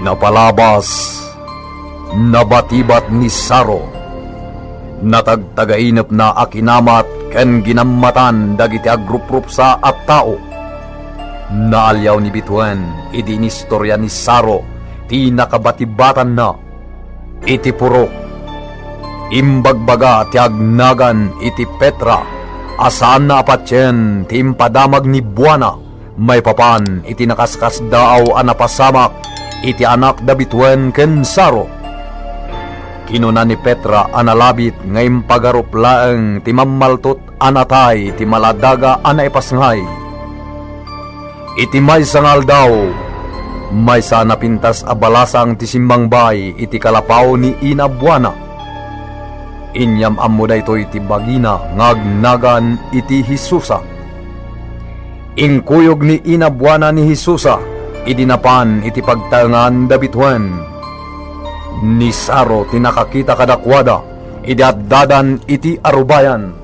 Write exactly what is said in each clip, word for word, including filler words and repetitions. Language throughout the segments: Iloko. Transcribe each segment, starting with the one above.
Napalabas, nabatibat ni Saro. Natagtagainepna a kinamat ken ginammatan dagiti agruprupsa a tao. Naaliaw ni Bituen idi inistorya ni Saro ti nakabatibatanna. Iti purok, imbagbaga ti agnagan iti Petra a saanna a patien ti impadamag ni Buana maipapan iti nakaskasdaaw a napasamak iti anakda Bituen ken Saro. Kinuna ni Petra a nalabit nga impagarup laeng ti mammaltot a natay ti maladaga a naipasngay. Iti maysa nga aldaw, maysa a napintas a balasang ti simmangbay iti kalapaw ni Ina Buana. Inyam-ammo daytoy ti bagina nga agnagan iti Jesusa. Inkuyog ni Ina Buana ni Jesusa idi napan iti pagtaengan da Bituen. Ni Saro ti nakakita kadakuada idi addadan iti arubayan.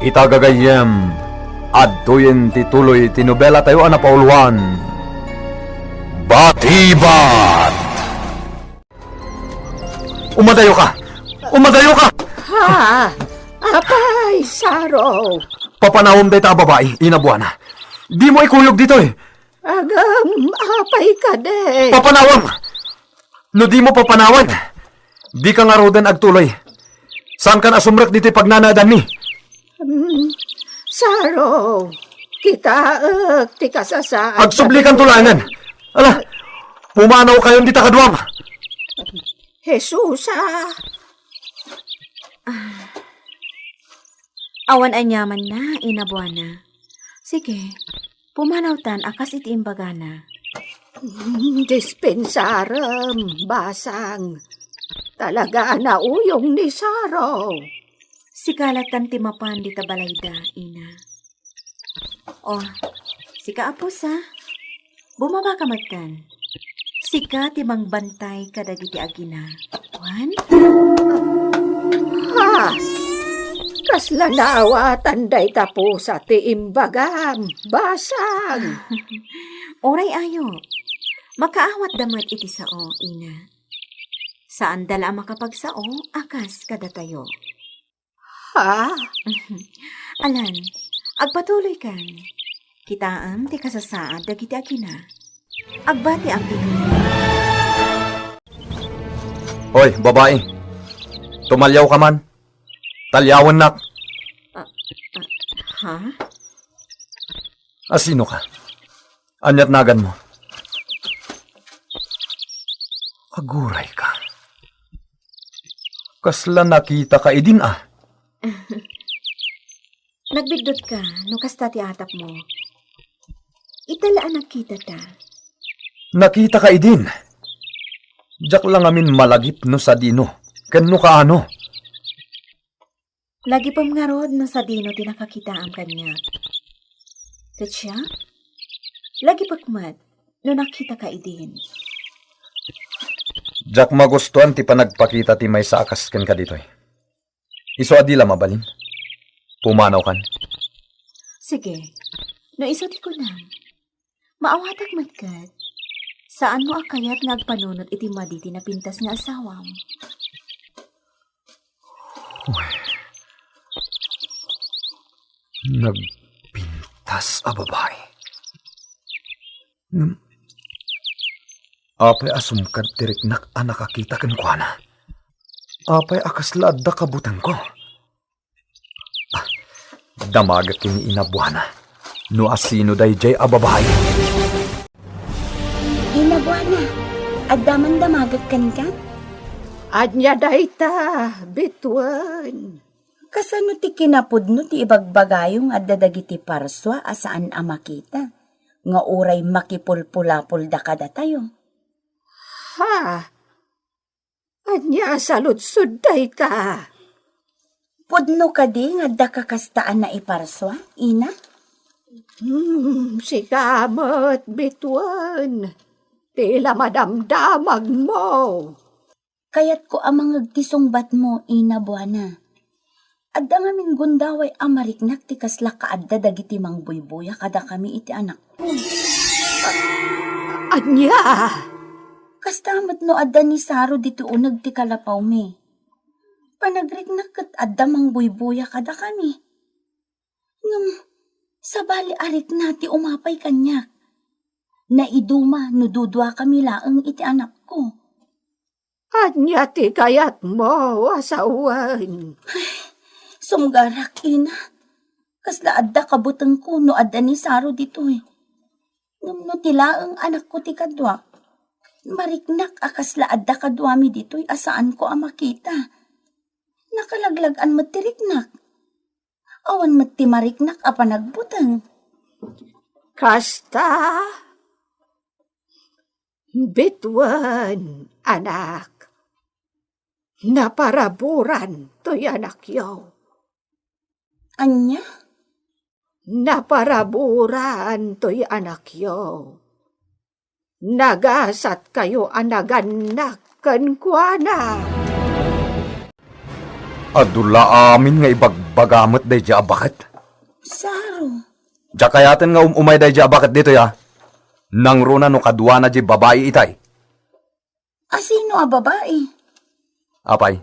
Ita gagayyem, adtoyen ti tuloy ti nobelatayo a napauluan. Batibat! Umadayoka! Umadayoka! Ha? Apay, Saro! Papanawem dayta a babai, Ina Buana. Dimo ikuyog ditoy. Agam, apay kadi? Papanawem! No dimo papanawen, dika ngaruden agtuloy. Saankan a sumrek ditoy pagnanaedanmi. Hmm, Saro, kitaek ti kasasaad. Agsublikanto laengen. Ala, pumanawkayon dita kaduam. Jesusa. Ah. Awan aniamanna, Ina Buana. Sige, pumanawtan a kas iti imbagana. Hmm, dispensarem, basang. Talaga a nauyong ni Saro. Sika lattan ti mapan dita balayda, Ina. O, sika, Apusa. Bumabaka metten. Sika ti mangbantay kadagiti agina. Wen? Ha? Kasla naawatan dayta pusa ti imbagam, basang. Uray ayo. Makaawatda met iti sao, Ina. Saanda la a makapagsao a kas kadatayo. Ha? Alan, agpatuloykan. Kitaem ti kasasaad dagiti agina. Agbatiam ditoy. Hoy, babai. Tumaliawka man. Taliawennak. Ah, ah, ha? Asinoka? Ania't naganmo? Agurayka. Kasla nakitaka idin a? Nagbiddutka no kasta ti atapmo. Ita la a nakitata. Nakitaka idin. Diak la ngamin malagip no sadino, ken no kaano. Lagipem ngarud no sadino ti nakakitaam kaniak. Ket siak, lagipek met no nakitaka idin. Diak magustuan ti panagpakita ti maysa a kas kenka ditoy. Isu a di la mabalin. Pumanawkan. Sige, no isu ti kunam. Maawatak met ket. Saanmo a kayat nga agpanunot iti madi ti napintas nga asawam? Uy. Nagpintas a babai. Ngem, apay a sumkad ti riknak a nakakita kenkuana? Apay a kasla adda kabutengko? Ah, damagek ken ni Ina Buana. No asino daydiay a babai? Ina Buana, adda man damagek kenka? Ania dayta, Bituen? Kasano ti kinapudno ti ibagbagayo nga adda dagiti parsua a saan a makita, nga uray makipulpulapolda kadatayo? Ha? Ania a saludsod dayta? Pudno kadi nga adda kakasta a naiparsua, Ina? Hmm, sika met, Bituen. Ti la madamdamagmo. Kayatko a mangeg ti sungbatmo, Ina Buana. Adda ngamin gundaway a mariknak ti kasla kaadda dagiti mangbuybuya kadakami iti anakko. Ania? Kasta met no adda ni Saro ditoy uneg ti kalapawmi. Panagriknak ket adda mangbuybuya kadakami. Ngem, sabali a rikna ti umapay kaniak. Naiduma no duduakami laeng iti anakko. Ania ti kayatmo a sawen? Sumgarak, ina. Kasla adda kabutengko no adda ni Saro ditoy. Ngem no ti laeng anakko ti kaduak, mariknak a kasla adda kaduami ditoy a saanko a makita. Nakalaglag-an met ti riknak. Awan met ti mariknak a panagbuteng. Kasta, bituen, anak. Naparaburan toy anakyo. Ania? Naparaburan toy anakyo. Nagasatkayo a nagannak kenkuana. Adu la amin nga ibagbaga met daydiay a baket. Saro. Diak kayaten nga um-umay daydiay a baket ditoy, a. Nangruna no kaduana diay babai itay. Asino a babai? Apay,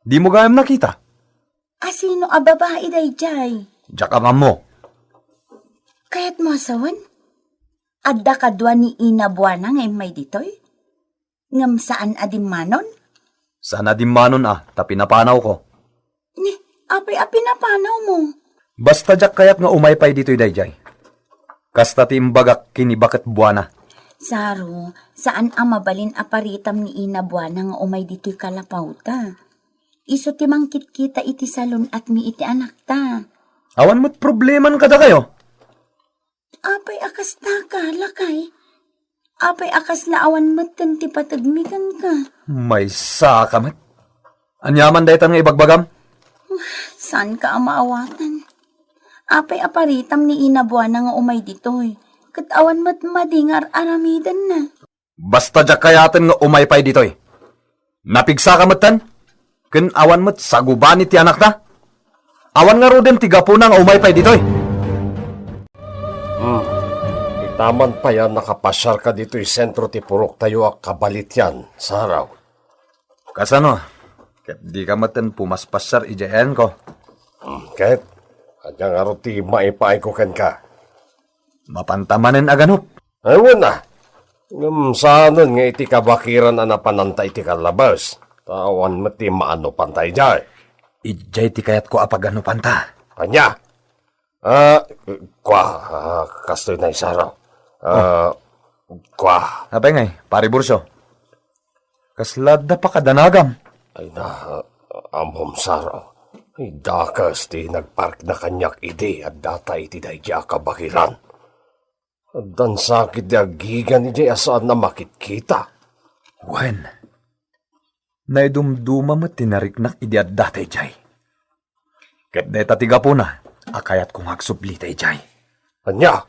dimo gayam nakita? Asino a babai daydiay? Diak ammo. Kayatmo a sawen? Adda kadua ni Ina Buana nga immay ditoy? Ngem saan a dimmanon? Saan a dimmanon a, ta pinapanawko. Ni, apay a pinapanawmo? Basta diak kayat nga umay pay ditoy daydiay. Kasta ti imbagak ken ni Baket Buana. Saro, saan a mabalin a paritam ni Ina Buana nga umay ditoy kalapawta. Isu ti mangkitkita iti salun-atmi iti anakta. Awan met probleman kadakayo. Apay a kasta ka, lakay? Apay a kasla awan metten ti pategmi kenka? Maysa ka met. Aniaman daytan nga ibagbagam? Saanka a maawatan. Apay a paritam ni Ina Buana nga umay ditoy, ket awan met madi nga ar-aramidenna. Basta diak kayaten nga umay pay ditoy. Napigsaka metten, ken awan met sagubani ti anakta. Awan ngaruden ti gapuna nga umay pay ditoy. Hmm. Itaman pay a nakapasiarka ditoy sentro ti puroktayo a kabalitian, Saraw. Kasano? Ket dika metten pumaspasiar idiay ayanko. Hmm, ket? Ania ngarud ti maipaayko kenka? Mapanta manen a ganup. Ay, wen a. Ngem saanen nga iti kabakiran a napananta iti kallabes. Ta awan met ti maanupanta idiay. Idiay ti kayatko a paganupanta. Ania? Ah, kua, ah, kastoy na isaro. Ah, kua. Apay ngay, Pari Burso? Kasla adda pakadanagam? Ay na, ammom, Saro. Ay, dakes ti nagparikna kaniak idi adda ta iti daydiay a kabakiran. Addan sakit ti agigan idiay a saan a makitkita. Wen, naidumduma met ti nariknak idi adda ta idiay. Ket dayta ti gapuna a kayatko nga agsublita idiay. Ania?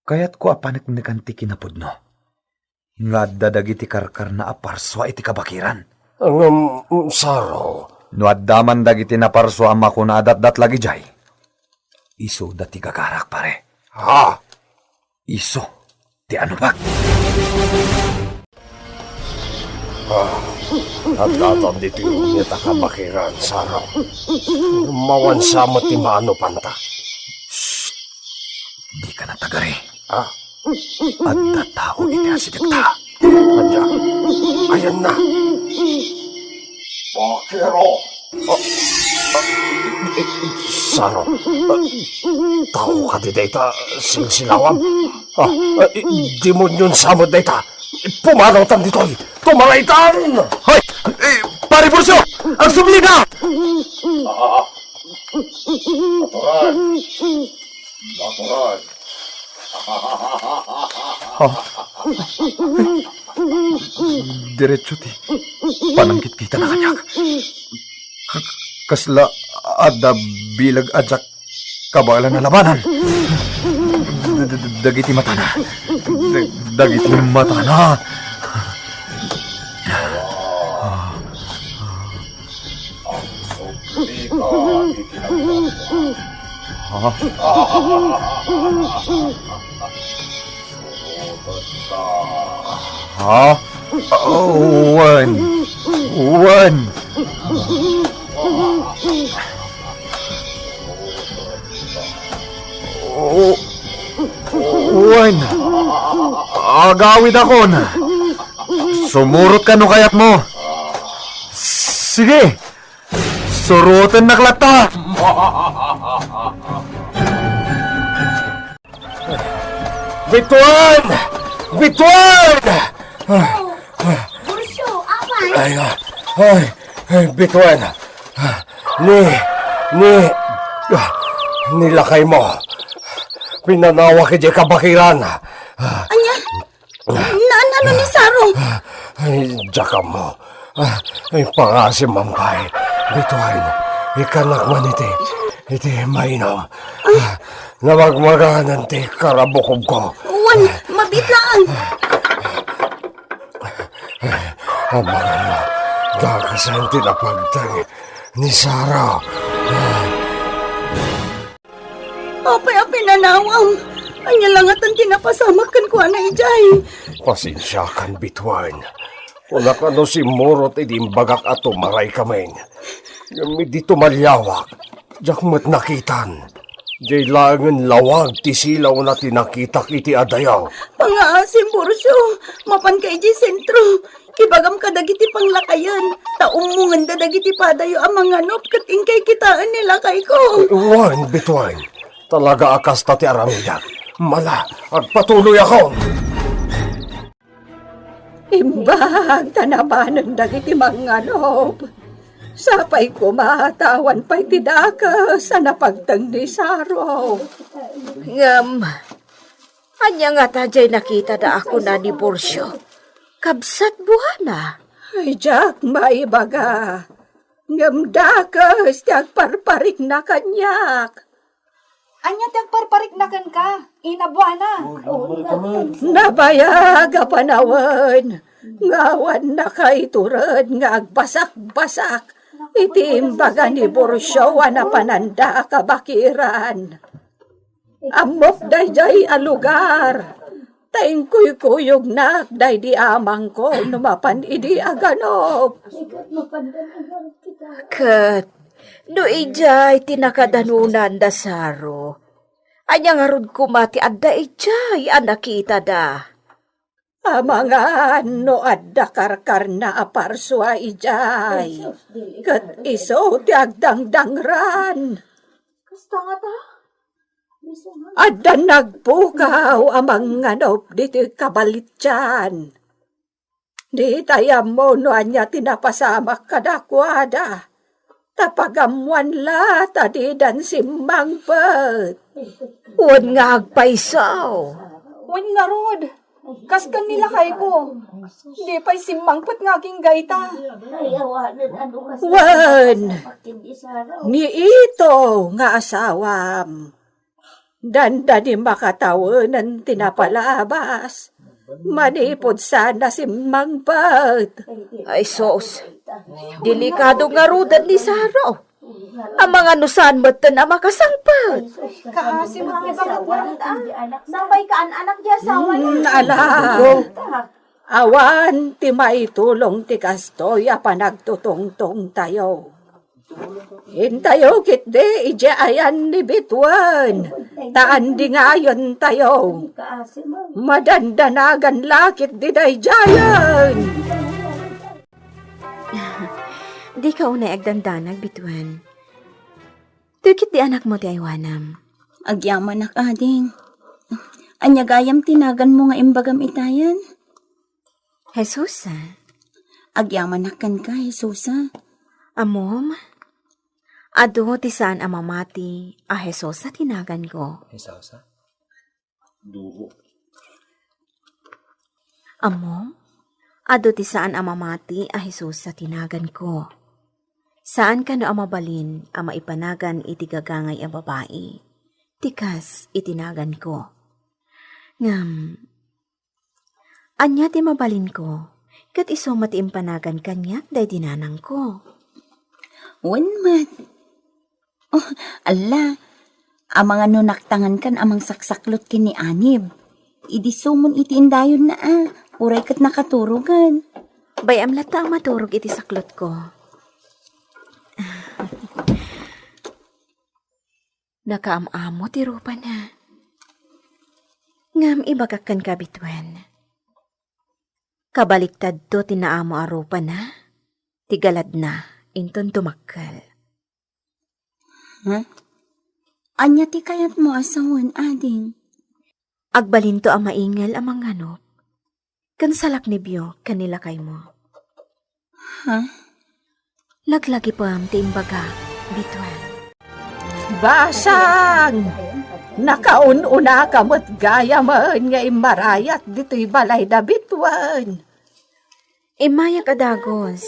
Kayatko a paneknekan ti kinapudno nga adda dagiti karkarna a parsua iti kabakiran. Ngem, Saro. No adda man dagiti naparsua a makuna a datdatlag idiay, isuda ti gagarak, pare. Ha? Isu ti anupag. Ah, addaton ditoy unget a kabakiran, Saro. Mawansa met ti maanupanta. Shh! Dika natagari. Ah? Adda tao iti asidegta. Ania? Ayanna. Bakero! Ah, ah, Saro, ah, tao kadi dayta silsilawam? Ah, ah, demonionsa met dayta. Pumanawtan ditoy! Tumaraytan! Hoy! Eh, Pare Burso! Agsubli ka! Ah, natural. Natural. Ha? Diretso ti panangkitkita na kaniak. K-, kasla adda bileg a diak kabaelan a labanan. D-, d-, d-, dagiti matana. D-, dagiti matana. Ha? Ha? Oh, wen. Wen. Oh, wen. Agawidakon. Sumurot ka no kayatmo. Sige. Surotennak latta. Bituan! Bituan! Burcio, awan! Ay, ah, ay, ay, bituan. Ni, ni, ah, ni lakaymo. Pinanawak idiay kabakiran. Ania? Naan-ano ni Saro? Ay, diak ammo. Ah, ay, pangasim man pay. Bituan, ikkanak man iti, iti mainom. Ah, namagmaganan ti karabukobko. Wen, mabiit laeng. Amangan, dakasen ti napagteng ni Saro. Apay a pinanawam? Ania la ngaten ti napasamak kenkuana idiay? Pasensiakan, bituan. Kunak a no simmurot idi imbagak a tumaray kamin. Ngem idi tumaliawak, diak met nakitan. Diay laengen lawag ti silawna ti nakitak iti adayo. Pangaasim, Burcio. Mapanka idiay sentro. Ibagam kadagiti panglakayen, ta ummongenda dagiti padayo a manganop ket inkay kitaen ni lakayko. Wen, bituan. Talaga a kasta ti aramidek. Mala, agpatuloyakon. Imbag ta napanen dagiti manganop. Sapay koma ta awan pay ti dakes a napagteng ni Saro. Ngem, ania ngata diay nakitada a kuna ni Burcio? Kabsat buana. Ay, diak maibaga. Ngem dakes ti agparparikna kaniak. Ania ti agparparikna kenka, Ina Buana? Nabayag a panawen nga awan nakaitured nga agbasakbasak iti imbaga ni Burcio a napananda a kabakiran. Ammok daydiay a lugar, ta inkuykuyognak daydi amangko no mapan idi aganop. Ket no idiay ti nakadanunan da Saro, ania ngarud koma ti adda idiay a nakitada? Amangan no adda karkarna a parsua idiay, ket isu ti agdangdangran. Kasta ngata? Adda nagpukaw a manganop ditoy kabalitian. Ditay ammo no ania ti napasamak kadakuada. Ta pagammoan la ta didan simmangpet. Wen nga agpayso. Wen ngarud, kas ken ni lakayko, di pay simmangpet nga agingga ita. Wen, ni Ito nga asawam. Dandani makatawenen ti napalabas. Manipud saan a simmangpet. Ay, sus. Delikado ngaruden ni Saro. Amangan no saan metten a makasangpet. Kaasi met ti bagatna. Sapay kaan-anak ti asawa na. Mm, ala. Awan ti maitulong ti kastoy a panagtutungtongtayo. Intayo ketdi idiay ayan ni Bituen, ta andingayentayo. Madandanagan la ketdi daydiayen. Dika unay agdandanag, Bituen. Toy ketdi anakmo ti aywanam. Agyamanak, ading. Ania gayam ti naganmo nga imbagam itayen? Jesusa. Agyamanak kenka, Jesusa. Ammom, adu ti saan a mamati a Jesusa ti naganko. Jesusa? Duro. Ammom, adu ti saan a mamati a Jesusa ti naganko. Saan kano a mabalin a maipanagan iti gagangay a babai ti kas iti naganko. Ngem, ania ti mabalinko, ket isu met ti impanagan kaniak daydi nanangko? Wen met. Oh, alla, amangan no naktangankan a mangsaksaklot ken ni Anib. Idi sumon iti indayonna a, Uray ket nakaturogen. Bay-am latta a maturog iti saklotko. Nakaam-amo ti rupana. Ngem ibagak kenka, Bituen. Kabaliktadto ti naamo a rupana, ti galadna inton dumakkel. Ha? Ania ti kayatmo a sawen, ading? Agbalinto a maingel a manganop ken salaknibyo ken ni lakaymo. Ha? Laglagipem ti imbagak, Bituen. Basang! Nakaun-unaka met gayamen nga immarayat ditoy balay da Bituen. Immayak a dagus,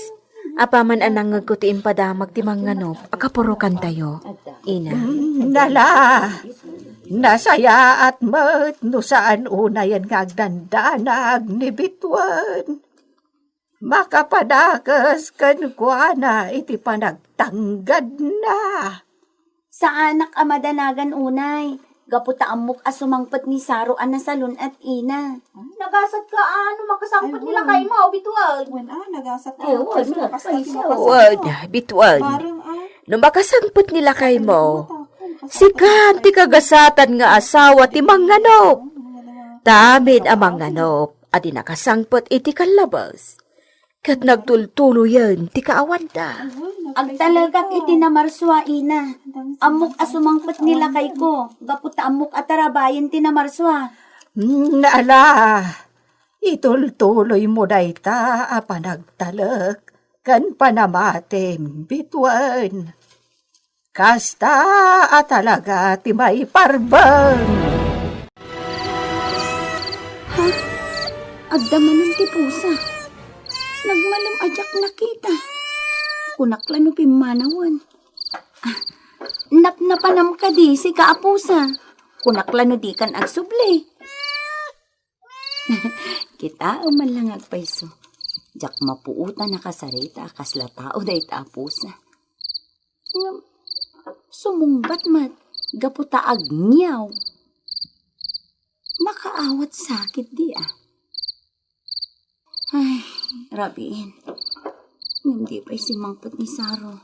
apaman a nangngegko ti impadamag ti manganop a kapurokantayo, ina. Mm, nala, nasayaat met no saan unayen nga agdandanag ni Bituen. Makapadakes kenkuana iti panagtanggadna. Saanak a madanagan unay, gapu ta ammok a sumangpet ni Saro a nasalun-at, ina. Nagasat ka, ano, makasangpet ni lakaymo, Bituen. Wen, ah, nagasat ka. Ay, wen, basta wen, Bituen. Bareng, ah. No makasangpet ni lakaymo, sika ti kagasatan nga asawa ti manganop. Tamin a manganop, adi nakasangpet iti kallabas. Ket nagtultuloyen ti kaawanda. Agtalekak iti namarsua, ina. Ammok a sumangpet ni lakayko, gapu ta ammok a tarabayen ti namarsua. Mm, ala, itultuloymo dayta a panagtalek ken panamatim, Bituen. Kasta a talaga ti maiparbeng. Ha? Adda manen ti pusa. Nagmalem a diak nakita. Kunak la no pimmanawen. Ah, napnapanam kadi, sika a pusa. Kunak la no dikan agsubli. Kitaem man lang agpayso. Diak mapuotan a kasarita a kasla tao dayta a pusa. Ngem, sumungbat met gapu ta agniaw. Makaawat sakit di, ah. Ay, rabiin. Ngem di pay simmangpet ni Saro.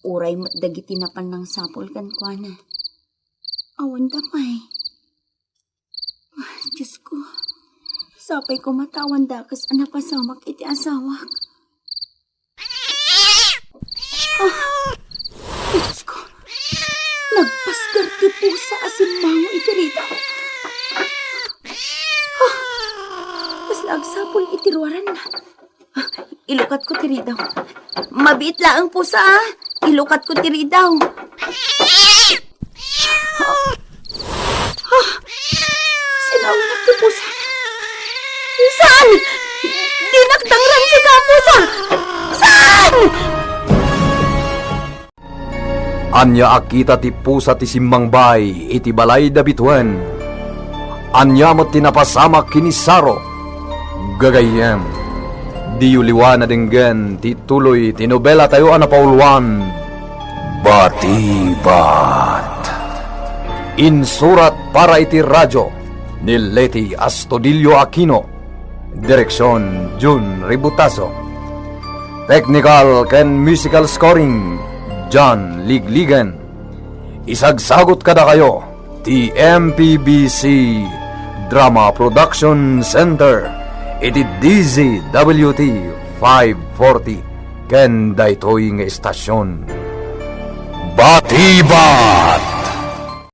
Uray met dagiti napan nangsapul kenkuana. Awan da pay. Ah, Diyos ko, sapay koma ta awan dakes a napasamak iti asawak. Ah, Diyos ko, nagpasgar ti pusa a simmango iti ridaw. Ah, kasla agsapul iti ruaranna. Ah, ilukatko ti ridaw. Mabiit laeng pusa, ah. Ilukatko ti ridaw. Ah, ah, sinaonak ti pusa. Saan? Dinak dangrang, sika a pusa. Saan? Ania a kita ti pusa ti simmangbay iti balay da Bituen? Ania met ti napasamak ken ni Saro? Gagayyem, diyo liwan a denggen ti tuloy ti nobelatayo a napauluan, Batibat. Insurat para iti radio ni Leti Astudillo Aquino. Direksion, Jun Ributaso. Technical ken musical scoring, John Ligligan. Isagsagut kadakayo ti M P B C Drama Production Center iti D Z W T five forty ken daytoy nga istasion. Batiba!